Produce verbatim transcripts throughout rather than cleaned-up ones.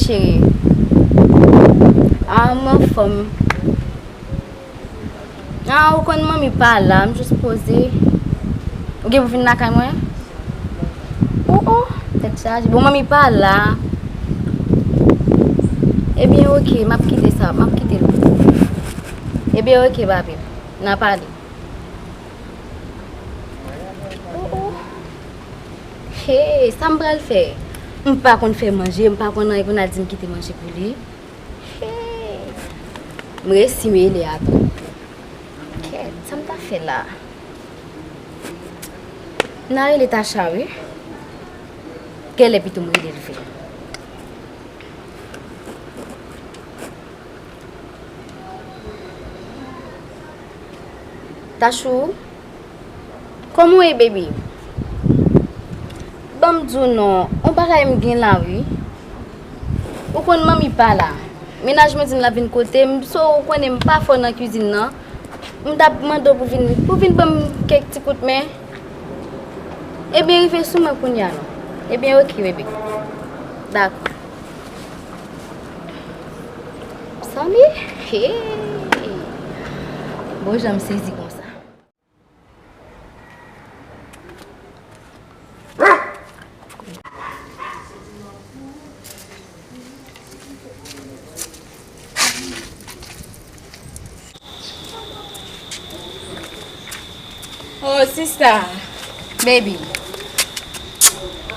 Cheri. Ah, m anfòm. Ah, ou konn manmi pa la, m jis poze. Ou gen pou vin lakay mwen? Oh, oh, tèt chaje. Bon, manmi pa la. Ebyen, oke, m ap kite sa, m ap kite l. Ebyen, oke, papi, n a pale. Oh, oh. Hey, sa m pral fè? M pa konn fè manje, m pa konn anyen pou n al di m kite manje pou li. Hey. M resi mele a tou. Kèt, sa m ta fè la? M a rele Tacha, wi. Genlè pito m rele l vre. Tachou, kòman w ye, baby? Ban m di w non, yon bagay m gen la, wi. Ou konn manmi pa la. Mennaj mwen di m l ap vin kote m, so ou konnen m pa fò nan kwizin nan. M t ap mande w pou vin, pou vin ban m kèk ti kout men. Ebyen, rive sou mwen kounye a non. Ebyen, oke, baby. Dakò. Samy? Hey! Bon, jan m sezi konsa. Oh, sista. Baby.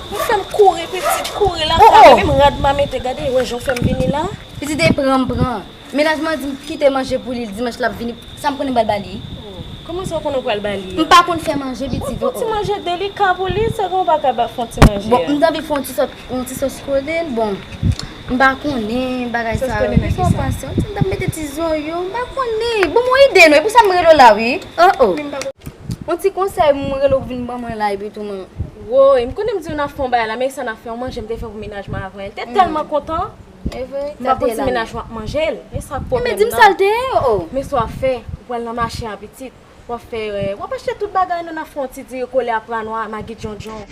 Ou fè m kouri, pitit, kouri la. Oh, oh. Menm rad m a mete, gade, wè jan w fè m vini la. Pitit, e pran m pran. Mennaj mwen di m kite manje pou li, dimanch l ap vini. Sa m konnen m pral ba li? Oh, kòman sa w konnen w pral ba li a? M pa konn fè manje, pitit. Fè yon ti manje delika pou li, sa gen w pa ka ba fè yon ti manje a? Bon, m t anvi fè yon ti sòs, yon ti sòs koden, bon. M pa konnen bagay sa yo. Kisa w panse? Yon ti, m t ap mete ti zonyon, m pa konnen. Bon, m yon ide non, e pou sa m rele w la, wi. Oh, oh. Yon ti konsèy, m rele w vin ban mwen la, epi tou, mwen. Woy, m konnen m di w n ap fè yon bagay la, men sa n ap fè, yon manje m te fè pou mennaj mwen avan yè. L te tèlman kontan. E vre, m pa konn si mennaj mwen ap manje l. E sa k pwoblèm nan. Men di m sa l te ye, oh, oh. Men sa w ap fè, ou pral nan mache a, pitit. W ap fè, w ap achte tout bagay nou, n ap fè yon ti diri kole a pra nwa, magi djondjon.